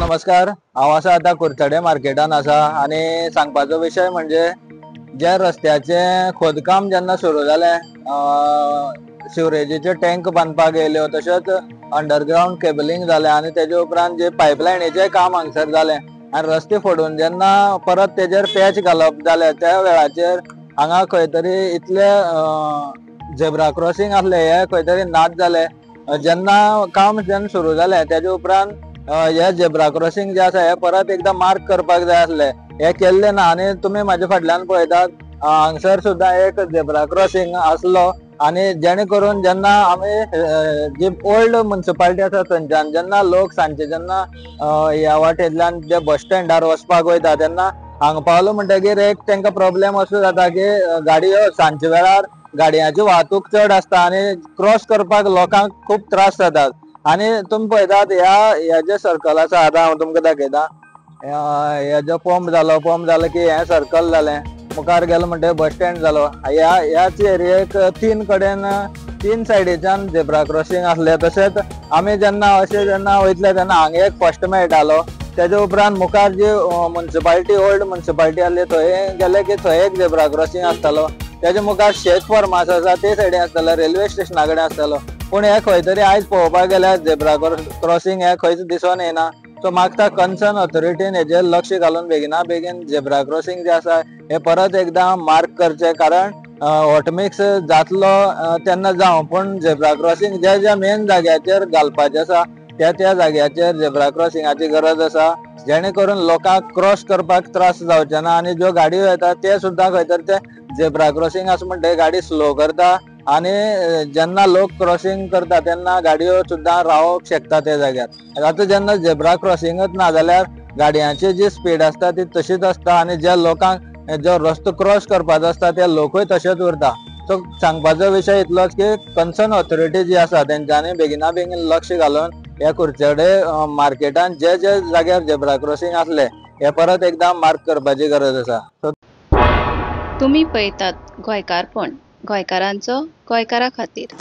नमस्कार. हांव आसा आतां कुडचडे मार्केटान आसा आनी सांगपाचो विशय म्हणजे जे रस्त्याचें खोदकाम जेन्ना सुरू जालें, सिवरेजीचे टँक बांदपाक येयल्यो, तशेंच अंडरग्रावंड केबलिंग जालें आनी तेजे उपरांत जे पायपलायनीचें काम हांगसर जालें आनी रस्ते फोडून जेन्ना परत तेजेर पॅच घालप जालें त्या वेळाचेर हांगा खंय तरी इतले झेब्रा क्रॉसिंग आसले हे खंय तरी नाच जाले. जेन्ना काम जेन्ना सुरू जालें तेजे उपरांत हे झेब्रा क्रॉसिंग जे आसा हे परत एकदां मार्क करपाक जाय आसले, हे केल्ले ना. आनी तुमी म्हाजे फाटल्यान पळयतात हांगसर सुद्दां एक झेब्रा क्रॉसिंग आसलो आनी जेणे करून जेन्ना आमी जी ओल्ड मुन्सिपालिटी आसा थंयच्यान जेन्ना लोक सांजचे जेन्ना ह्या वाटेंतल्यान जे बस स्टँडार वचपाक वयता तेन्ना हांगा पावलो म्हणटगीर एक तांकां प्रोब्लेम असो जाता की गाडयो सांजच्या वेळार गाडयांची वाहतूक चड आसता आनी क्रॉस करपाक लोकांक खूब त्रास जातात. आनी तुमी पळयतात ह्या जे सर्कल आसा, आतां हांव तुमकां दाखयता, हे जो पंप जालो, पंप जालो की हें सर्कल जालें, मुखार गेलो म्हणटगीर बस स्टँड जालो. ह्या ह्याच एरियेक तीन कडेन तीन सायडीच्यान झेब्रा क्रॉसिंग आसले. तशेंच आमी जेन्ना अशें जेन्ना वयतले तेन्ना हांगा एक फर्स्ट मेळटालो, तेजे उपरांत मुखार जी मुन्सिपालिटी ओल्ड मुन्सिपालिटी आसली थंय गेले की थंय एक झेब्रा क्रॉसिंग आसतालो, तेजे मुखार शेख फर्मास आसा ते सायडीन आसतालो, रेल्वे स्टेशना कडेन आसतालो. पूण हे खंय तरी आयज पळोवपाक गेल्यार झेब्रा क्रॉसिंग हे खंयच दिसून येना. सो म्हाका कन्सर्न ऑथॉरिटीन हेजेर लक्ष घालून बेगिना बेगीन झेब्रा क्रॉसिंग जे आसा हे परत एकदां मार्क करचे, कारण हॉटमिक्स जातलो तेन्ना जावं, पूण झेब्रा क्रॉसिंग ज्या ज्या मेन जाग्याचेर घालपाचें आसा त्या त्या जाग्याचेर झेब्रा क्रॉसिंगाची गरज आसा, जेणे करून लोकांक क्रॉस करपाक त्रास जावचे ना. आनी ज्यो गाडयो येता ते सुद्दां खंय तर ते झेब्रा क्रॉसिंग आसा म्हणटगीर गाडी स्लो करता आनी जेन्ना लोक क्रॉसिंग करता तेन्ना गाडयो सुद्दां रावोंक शकता त्या जाग्यार. आतां जेन्ना झेब्रा क्रॉसिंगच ना जाल्यार गाडयांची जी स्पीड आसता ती तशीच आसता आनी ज्या लोकांक जो रस्तो क्रॉस करपाचो आसता ते लोकूय तशेंच उरता. सो सांगपाचो विशय इतलोच की कन्सर्न ऑथॉरिटी जी आसा तेंच्यांनी बेगिना बेगीन लक्ष घालून ह्या कुडचडे मार्केटान जे जे जाग्यार झेब्रा क्रॉसिंग आसले हे परत एकदां मार्क करपाची गरज आसा. तुमी पळयतात गोंयकारपण, गोंयकारांचो गोंयकारा खातीर.